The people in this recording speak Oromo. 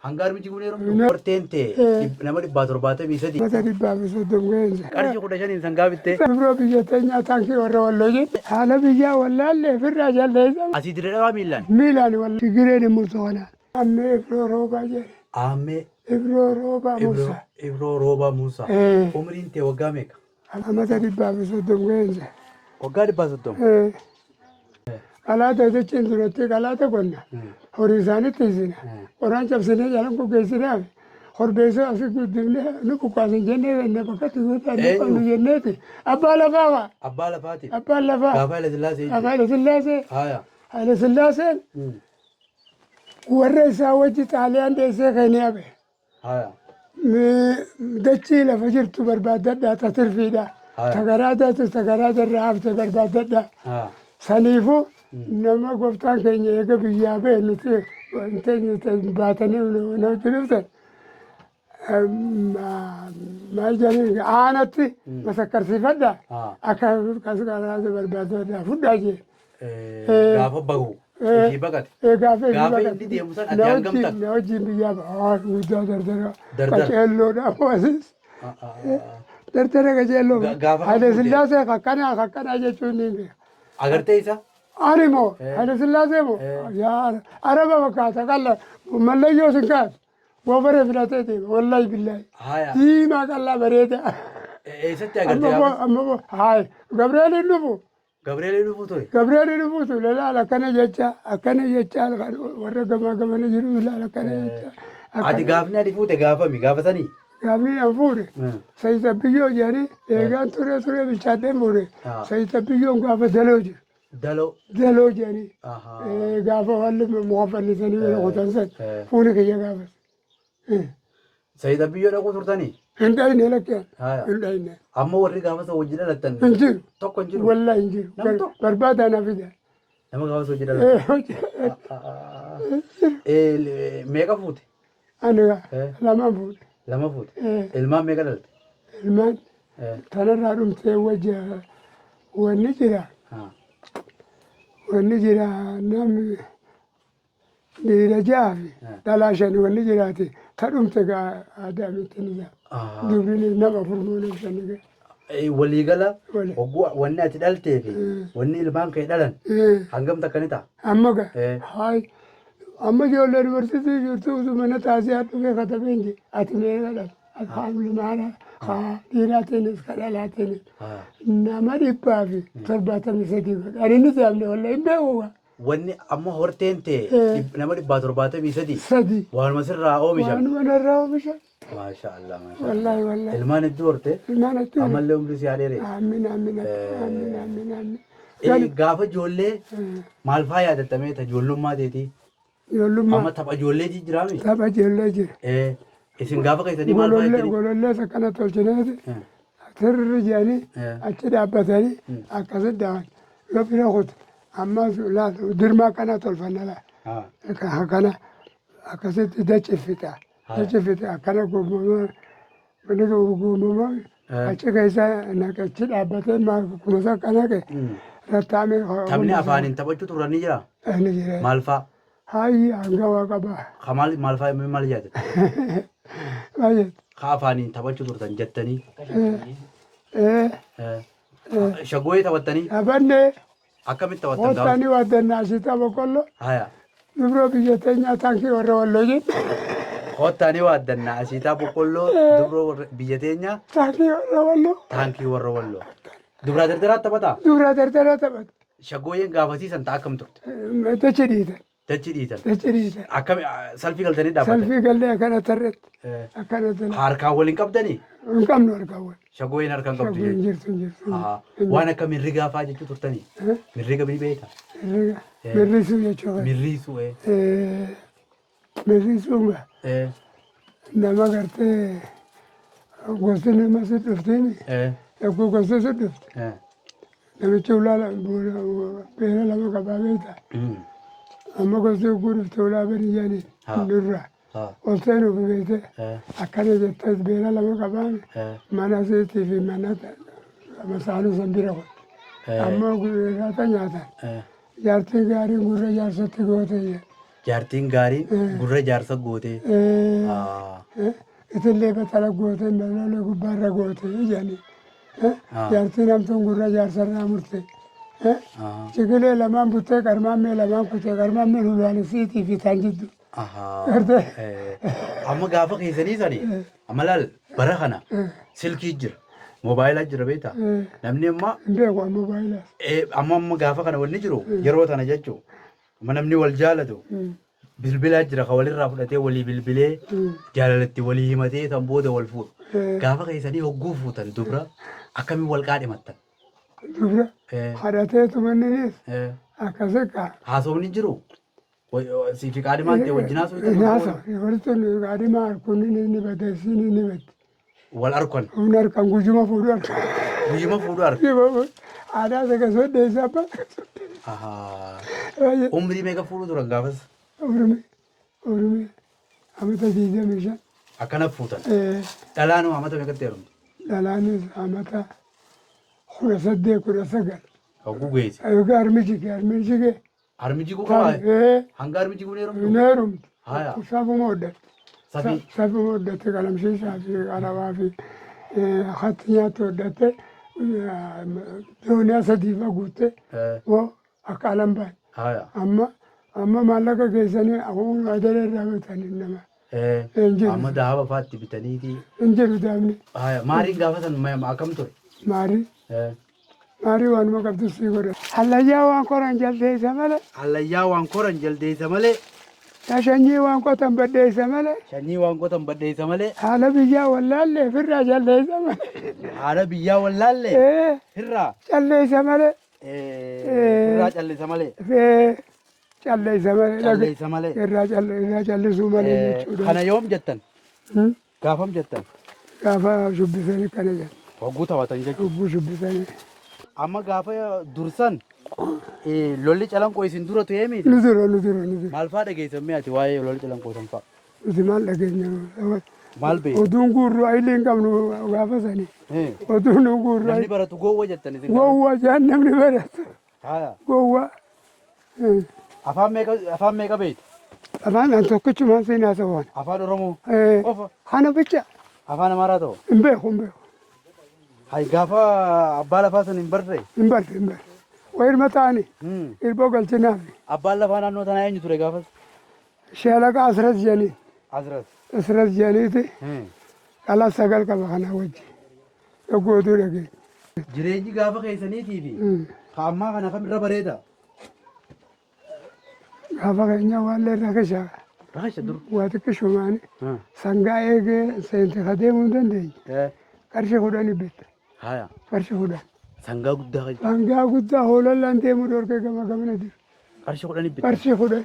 Hanga harmichi kun heerumtu. Horteen tee nama 773. Mata 130 ga'eensa. Qarshii 15n sangaa bittee. Dubroo biyya teenyaa taankii warra walloo jedhe. Haala biyyaa wallaallee ofirraa jalleessa. Asii dirree dhawaa miillaan. Miilaan walla. Tigireen hin murtu kanaan. Ammee Ibroo Roobaa jedhe. Aammee Ibroo Roobaa Ibroo Muusaa. Ibroo Roobaa Muusaa. Eh. Umriin tee waggaa meeqa? Amata 130 ga'eensa. Waggaa 130. Eh. Qalaata jechuun duratti qalaata qonna. Horii isaanitti isina. Qoraan cabsinee jalan qopheessinaaf. Horbeessoo asii guddifnee nu buqqaasan jennee jenne bakka itti guutaan nu qabnu jenneeti. Abbaa lafaa waa. Abbaa lafaati. Abbaan lafaa. Gaafa Haile Sillaasee jechuudha. Gaafa Haile Sillaasee. Haaya. Haile Sillaaseen warra isaa wajji Xaaliyaan dheessee Keeniyaa ba'e. Haya. Dachii lafa jirtu barbaaddadhaa ta tirfiidha. Haya. Ta garaadaatis ta garaada irraa hafte barbaaddadhaa. Haya. Saniifuu nama gooftaan keenya eega biyyaa ba'e nuti hin teenyu baatanii nu wajjin dhuftan. Maal jedhanii aanatti masakkarsiifadhaa. Akka garaada barbaaddadhaa fudhaa jee. Gaafa bahu ishii baqate. Gaafa inni Gaafa baqate. inni deemu san ati Na hangam wajjin taate? na wajjin biyyaa ba'a guddaa dardara Dardara. qaceelloodha ammas dardara qaceelloo Gaafa kam Haile fuute? Sillaasee kakkanaa kakkanaa jechuun ni beeka. Agartee isa? Ani moo Haile Sillaasee moo yaa araba fakkaata qalla mallayyoo sin kaasu goofare filatee deema wallahi billahi Haya. diimaa qallaa bareeda. Eessatti Amma agartee boo gaafas? amma boo hayi Gabriel hin dhufu. Gabriel dhufuu ture. Gabriel dhufuu ture laal akkana jecha akkana jecha warra gamaa gamana jiru laal akkana jecha. Ati gaafni ati fuute gaafami gaafa sanii? Gaafni an fuudhe sayita biyyoo jedhanii eegaan ture ture bilchaadheen fuudhe sayita biyyoon gaafa daloo jiru. Daloo. Daloo jedhanii gaafa walli muka fannisanii bira kutan san fuuni kiyya gaafas. Sayita biyyoo dhaquu turtanii? Hin dhayne lakkeen. Haya. Hin dhayne. Amma warri gaafa san wajji dhalattan Hin jiru. tokko hin jiru. Wallahi hin jiru. Nam tokko. Barbaadaa na fida. Nama gaafa san wajji dhalattan. Meeqa fuute? Ani lamaan fuudhe. Lama fuute. Ilmaan meeqa dhalte? Ilmaan tanarraa dhumtee wajji wanni jira. Wanni jira namni Dhiira ja'a fi dhalaa shani wanni jiraate ta dhumte gaa aadaa miti ni jaa. Dubriin nama afur moo nama shani gaa. Waliigala Wali. hogguu wanni ati dhaltee fi wanni ilmaan kee dhalan hangam takka ni ta'a? Amma gaa Eh. haay amma ijoollee dubartiitii jirtu utuu mana taasisaa dhufee katabeen jee ati meeqa dhalte alhamdulillahi haa dhiiraatiinis ka dhalaatiinis nama 173 godhe ani ni jaamne wallahi hin beeku gaa. Wanni amma horteen tee nama 773 Sadi. waanuma sirraa oomishame. Waanuma narraa oomishame. Maasha Allah maasha Allah. Wallaahi wallaahi. Ilmaan hedduu horte. Ilmaan hedduu. Ammallee umrii si haa dheeressu. Aamin aamin aamin aamin aamin. Gaafa ijoollee maal faa yaadattamee ta ijoollummaa teetii? Ijoollummaa. Amma tapha ijoollee jiraami? Tapha ijoollee jira. Isin gaafa keessanii maal faa Golollee jettanii? golollees akkana tolchineeti. Sirri jedhanii achi dhaabbatanii akkasitti daawan. Yoo bira kutu ammas laal dirma akkana tolfanna laal. Akkana akkasitti dachiffita. Dachiffita akkana gommamaa manni gommamaa achi keessa naqachi dhaabbatee kumasa akka naqe rattaamee. Taphni afaaniin taphachuu turan ni jira? Ni jira. Maal faa? Hayi hanga waa qaba. Ka maal maal faa maal yaadatta? Baay'ee. Ka afaaniin taphachuu turtan jettanii. Eh, Shaggooyee taphattanii Taphanne akkamitti taphattan gaafa? Kootanii waaddannaa ashiitaa boqqolloo Haya. dubroo biyya teenyaa taankii warra walloo jedhe. Koottaanii waaddannaa ashiitaa boqqolloo dubroo warra biyya teenyaa Taankii warra walloo. taankii warra walloo. Dubraa dardaraa taphataa? Dubraa dardaraa taphata. Shaggooyyeen gaafasiisan ta'a akkam turte? Dachi dhiitan. Dachi dhiitan. Dachi dhiitan. Akkami salfii galtanii dhaabbatan? Salfii gallee akkana tarreetti. Akkana tana. Harkaan waliin qabdanii? Hin qabnu harkaan wal. Shaggooyyeen harkaan qabdu Shaggooyyeen jechuudha. jirtu hin jirtu. Ahaa. Waan akka mirrigaa fa'aa jechuu turtanii? Mirriga ni beektaa? Mirriga. Mirrisuu jechuudha. Mirriisuu ee. Mirrisuun gaa nama gartee gosti nama si dhuftiin yogguu gosti si dhufte namichi ulaa beela lama qabaa beektaa. Amma gosti yogguu dhufte ulaa bani jedhaniin nurraa ol seenuuf beekte akkana jettee beela lama qabaan mana siitii fi mana masaanuu san bira qotte. Amma gurraata nyaatan jaartiin gaariin gurra jaarsatti goote jedhe. Jaartiin gaariin gurra jaarsa gootee. Itillee batala gootee balala gubbaarra gootee jedhanii. Jaartiin hamtuun gurra jaarsarraa murte. Ciqilee lamaan buttee qarmaammee lamaan kutee qarmaammeen ulaan isiitii fi taan jiddu. Gartee? Amma gaafa keessanii sani amma laal bara kana silkii jira. Moobaayilaa jira beektaa? Namni amma Hin beeku amma moobaayilaa. Amma gaafa kana wanni jiru yeroo tana jechuun amma namni wal jaalatu bilbilaa jira ka walirraa fudhatee walii bilbilee jaalalatti walii himatee san booda wal fuudhu. Gaafa keessanii hogguu fuutan dubra akkamiin wal qaadhimattan? Dubra kadhateetu manninis akkasi kaa. Haasofni jiru? Sii fi qaadhimaan ta'e wajjin haasoftan? Naasa walitti qaadhimaa harkuun ni bada isiin ni baddi. Wal arkan. Humna harkan guyyuma fuudhu harkan. Guyyuma fuudhu harka. Aadaa isa gasodheessa abbaa. Umrii meeqa fuudhu turan gaafas? Umrii amata 25. Akkana fuutan. Dhalaanoo amata meeqatti heerumte? Dhalaanis amata 18 19. Hogguu geesse. Egaa harmi jige harmi jige. Harmi jiguu qabaa? Hanga harmi jiguun heerumtu? Hin heerumtu. Haya. Safuma hodhatte. Safii. Safuma hodhatte qalamsiisaa fi qarabaa fi hatti nyaattu hodhatte dooniyaa sadii fa guutte woo akka alambaan. Haya. Amma maallaqa keessanii akkuma adala irraa bitanii nama. Hin jiru. Amma daaba faatti bitaniiti. Hin jiru daabni. Haya. Maariin gaafa san akkam ture? Maarii. Maarii waanuma qabdu sii godha. Hallayyaa waan koran jaldeessa malee. Hallayyaa waan koran jaldeessa malee. Shanyii waan qotan baddeessa malee. Shanyii waan qotan baddeessa malee. Haala biyyaa wallaallee firraa jaldeessa malee. Haala biyyaa wallaallee. Firraa. Calleessa malee. Firraa callisa malee. Calleessa malee. Calleessa malee. Irraa callisuu malee jechuudha. Kana yoom jettan? Gaafam jettan? Gaafa shubbisanii kana jedhan. Hogguu taphatan jechuudha. Hogguu shubbisanii. Amma gaafa dursan lolli calanqoo isin dura tu'ee miti? Nu dura nu dura nu dura. Maal fa'aa dhageessan mi'aati waa'ee lolli calanqoo san fa'a? Nuti maal dhageenya? Maal beektu? Oduun guurru ayilii hin qabnu gaafa sanii. Oduun nu guurru. Namni baratu gowwa jettan isin. Gowwa jaan namni baratu. Gowwa. Afaan meeqa beektu? Afaan an tokkichumaan siin haasawaan. Afaan Oromoo? Qofa? Kana bicha. Afaan Amaaraa ta'u? Hin beeku hin beeku. Hay gaafa abbaa lafaa san hin barree? Hin barre hin barre. Waa ilma ta'ani. Irboo galchinaaf. Abbaan lafaa naannoo tanaa eenyu ture gaafas? Shaalaqa Asras jedhanii. Asras. Asras jedhaniiti. Dhala 9 qaba kana wajji. Dhagootuu dhageenya. Jireenyi gaafa keessaniitii fi ka ammaa kana kamirra bareeda? Gaafa keenya waan irra kashaa. Rakasha dur. Waa xiqqishumaani. Sangaa eegee seente ka deemuu hin dandeenye. Qarshii 10 bitta. Haya. Qarshii 10. Sangaa guddaa kan. Sangaa guddaa hoolallaan deemuu dhorkee gama gamana jiru. Qarshii 10 bitta. Qarshii 10.